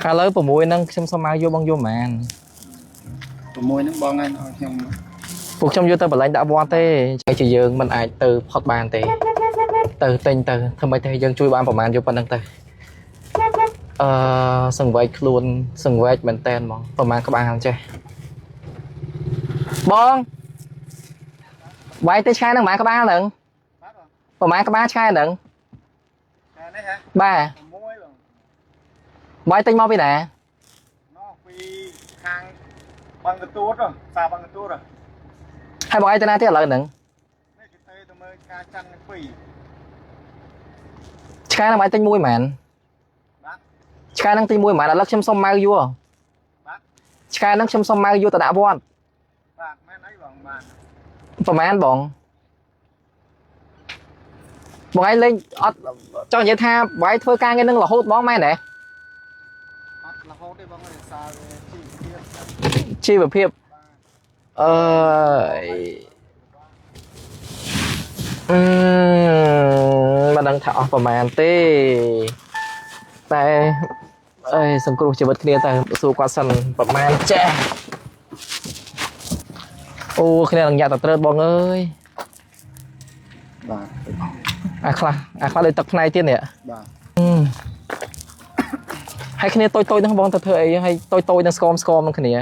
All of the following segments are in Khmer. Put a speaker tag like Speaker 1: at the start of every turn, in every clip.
Speaker 1: ឥឡូវ6ហ្នឹងខ្ញុំសុំមកយកបងយកប៉ុន្មាន
Speaker 2: 6ហ្នឹងបងឯងឲ្យខ្ញុំ
Speaker 1: ពួកខ្ញុំយកទៅបលែងដាក់វត្តទេតែជាយើងមិនអាចទៅផុតបានទេទៅទិញទៅធ្វើម៉េចទេយើងជួយបានប្រហែលយកប៉ុណ្្នឹងទៅអឺសង្វេកខ្លួនសង្វេកមែនតែនហ្មងប្រហែលក្បាលចេះបងវាយទៅឆ្ងាយហ្នឹងប្រហែលក្បាលហ្នឹង
Speaker 2: បាទបង
Speaker 1: ប្រហែលក្បាលឆ្ងាយហ្នឹង
Speaker 2: តែនេះហ៎
Speaker 1: បាទ
Speaker 2: 6បង
Speaker 1: វាយទិញមកពីណា
Speaker 2: នោះពីខាងបឹងកទួតសាបឹងកទួត
Speaker 1: ហើយបងឯងទៅណាទៀតឥឡូវហ្នឹង
Speaker 2: នេះគេទៅទៅមើលការច័ន្ទនឹងពីរ
Speaker 1: ឆ្កែហ្នឹងបងឯងទិញមួយមែន
Speaker 2: បាទ
Speaker 1: ឆ្កែហ្នឹងទិញមួយមែនឥឡូវខ្ញុំសុំម៉ៅយួរ
Speaker 2: បាទ
Speaker 1: ឆ្កែហ្នឹងខ្ញុំសុំម៉ៅយួរទៅដាក់វត្ត
Speaker 2: បាទមែនអីបងបាទ
Speaker 1: ប្រហែលបងបងឯងលេងអត់ចង់និយាយថាបងឯងធ្វើការងារហ្នឹងរហូតហ្មងមែនទេ
Speaker 2: អត់រហូតទេបងរក្សាវាជីវភាព
Speaker 1: ជីវភាពអឺអឺមិនដឹងថាអស់ប្រហែលទេតែអើយសង្គ្រោះជីវិតគ្នាទៅសួរគាត់សិនប្រហែលចេះអូគ្នានឹងញាក់តត្រើតបងអើយ
Speaker 2: បាទ
Speaker 1: អាខ្លះអាខ្លះដូចទឹកផ្នែកទៀតនេះ
Speaker 2: បាទ
Speaker 1: ហើយគ្នាតូចតូចហ្នឹងបងទៅធ្វើអីហើយតូចតូចហ្នឹងស្គមស្គមនឹងគ្នា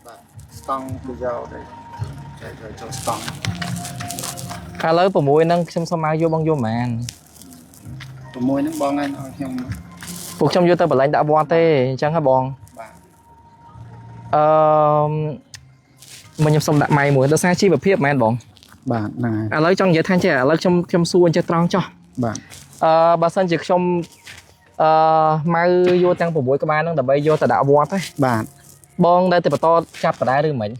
Speaker 2: បាទស្តង់ប្រយោជន៍ទេចែកចូលស្តង់
Speaker 1: ឥឡូវ6ហ្នឹងខ្ញុំសុំមកយកបងយកប៉ុន្មាន
Speaker 2: 6ហ្នឹងបងឯងឲ្យខ្ញុំ
Speaker 1: ពួកខ្ញុំយកទៅបលែងដាក់វត្តទេអញ្ចឹងហ៎បង
Speaker 2: បាទ
Speaker 1: អឺមកខ្ញុំសុំដាក់ម៉ៃមួយដោយសារជីវភាពមែនបង
Speaker 2: បាទហ្នឹងហើយ
Speaker 1: ឥឡូវចង់និយាយថាចេះឥឡូវខ្ញុំខ្ញុំសួរអញ្ចេះត្រង់ចុះ
Speaker 2: បាទ
Speaker 1: អឺបើសិនជាខ្ញុំអឺម៉ៅយកទាំង6ក្បាលហ្នឹងដើម្បីយកទៅដាក់វត្តទេ
Speaker 2: បាទ
Speaker 1: បងនៅតែបន្តចាប់ដដែលឬមិន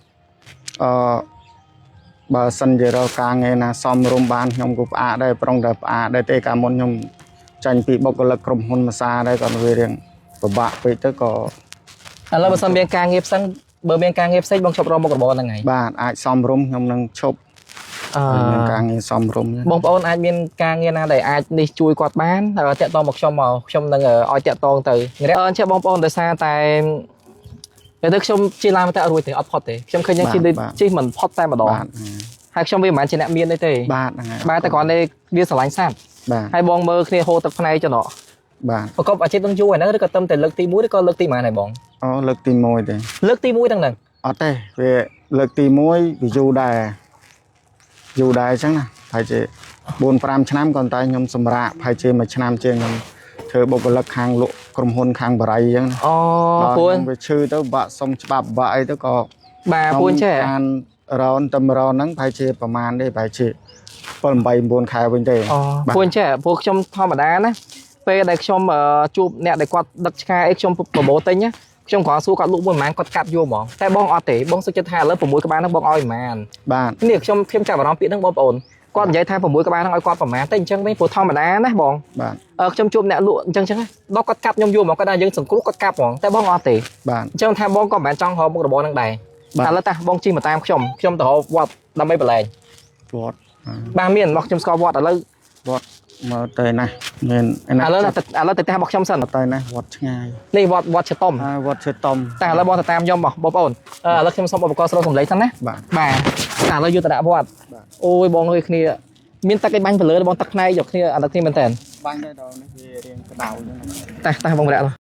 Speaker 2: អឺបើសិនជារកការងារណាសមរម្យបានខ្ញុំក៏ផ្អាកដែរប្រុងតែផ្អាកដែរទេកាលមុនខ្ញុំចាញ់ពីបុគ្គលិកក្រុមហ៊ុនភាសាដែរក៏វារៀងពិបាកពេកទៅក៏
Speaker 1: ឥឡូវបើសិនមានការងារផ្សេងបើមានការងារផ្សេងបងជប់រកមុខរបរហ្នឹងហើយ
Speaker 2: បាទអាចសមរម្យខ្ញុំនឹងឈប់
Speaker 1: អឺ
Speaker 2: មានការងារសមរម្យ
Speaker 1: បងប្អូនអាចមានការងារណាដែលអាចនេះជួយគាត់បានហើយតាក់ទងមកខ្ញុំមកខ្ញុំនឹងឲ្យតាក់ទងទៅអញ្ចឹងបងប្អូនដោយសារតែពេលទៅខ្ញុំជិះឡានមកតែអត់រួចទេអត់ផុតទេខ្ញុំឃើញយើងជិះដូចជិះមិនផុតតែម្ដង
Speaker 2: បាទ
Speaker 1: ហើយខ្ញុំវាមិនមែនជាអ្នកមានទេទេ
Speaker 2: បាទហ្នឹងហើយ
Speaker 1: បាទតែគ្រាន់តែវាស្រឡាញ់សត្វ
Speaker 2: បាទ
Speaker 1: ហើយបងមើលគ្នាហូរទឹកភ្នែកចុះណោះ
Speaker 2: បាទ
Speaker 1: ប្រកបអាជីពនឹងយូរហើយហ្នឹងឬក៏ត្រឹមតែលើកទី1ឬក៏លើកទីប៉ុន្មានហើយបង
Speaker 2: អូលើកទី1ទេ
Speaker 1: លើកទី1ទាំងហ្នឹង
Speaker 2: អត់ទេវាលើកទី1វាយូរដែរយូរដែរអញ្ចឹងណាប្រហែលជា4 5ឆ្នាំក៏តែខ្ញុំសម្រាកប្រហែលជាមួយឆ្នាំជាងខ្ញុំធ្វើបុគ្គលិកខាងលក់ក្រុមហ៊ុនខាងបារីអញ្ចឹងណា
Speaker 1: អូ
Speaker 2: ដល់
Speaker 1: ពួន
Speaker 2: ខ្ញុំវាឈឺទៅបាក់សុំច្បាប់បាក់អីទៅក៏
Speaker 1: បាទពួនចេះ
Speaker 2: អានរនតែរនហ្នឹងប្រហែលជាប្រហែលទេប្រហែលជា7 8 9ខែវិញទេ
Speaker 1: អូ
Speaker 2: បាទ
Speaker 1: ពួនចេះពួកខ្ញុំធម្មតាណាពេលដែលខ្ញុំជួបអ្នកដែលគាត់ដឹកឆ្កែអីខ្ញុំប្រមូលទិញណាខ្ញុំគ្រាន់សួរគាត់លក់មួយប្រហែលគាត់កាប់យកហ្មងតែបងអត់ទេបងសុខចិត្តថាឥឡូវ6ក្បាលហ្នឹងបងឲ្យប្រហែល
Speaker 2: បាទ
Speaker 1: នេះខ្ញុំខ្ញុំចាប់អារម្មណ៍ពាក្យហ្នឹងបងប្អូនគាត់និយាយថា6ក្បាលហ្នឹងឲ្យគាត់ប្រហែលតែអញ្ចឹងវិញព្រោះធម្មតាណាបង
Speaker 2: បាទ
Speaker 1: អឺខ្ញុំជួបអ្នកលក់អញ្ចឹងអញ្ចឹងដល់គាត់កាប់ខ្ញុំយកហ្មងគាត់ថាយើងសង្គ្រោះគាត់កាប់ហ្មងតែបងអត់ទេ
Speaker 2: បាទ
Speaker 1: អញ្ចឹងថាបងក៏មិនមែនចង់រកមុខរបរហ្នឹងដែរ
Speaker 2: បាទ
Speaker 1: តែឥឡូវតាបងជិះមកតាមខ្ញុំខ្ញុំទៅរកវត្តដើម្បីប្រឡែង
Speaker 2: វត្ត
Speaker 1: បាទមានរបស់ខ្ញុំស្គាល់វត្តឥឡូវ
Speaker 2: វត្តមកទៅណាមានឯណា
Speaker 1: ឥឡូវណាឥឡូវទៅផ្ទះរបស់ខ្ញុំសិន
Speaker 2: ទៅណាវត្តឆ្ងាយ
Speaker 1: នេះវត្តវត្តឆតុំ
Speaker 2: ហើយវត្តឈើតុំ
Speaker 1: តែឥឡូវបងទៅតាមខ្ញុំបងប្អូនឥឡូវខ្ញុំសុំឧបករណ៍ស្រូបសំឡេងសិនណា
Speaker 2: បាទ
Speaker 1: បាទតែឥឡូវយកទៅដាក់វត្ត
Speaker 2: បាទ
Speaker 1: អូយបងអើយគ្នាមានទឹកអីបាញ់ពលឺបងទឹកផ្នែកយកគ្នាអាទឹកគ្នាមែនតើ
Speaker 2: បាញ់ដែរដល់នេះវារៀងក្តៅអញ្ចឹង
Speaker 1: តាតាបងម្នាក់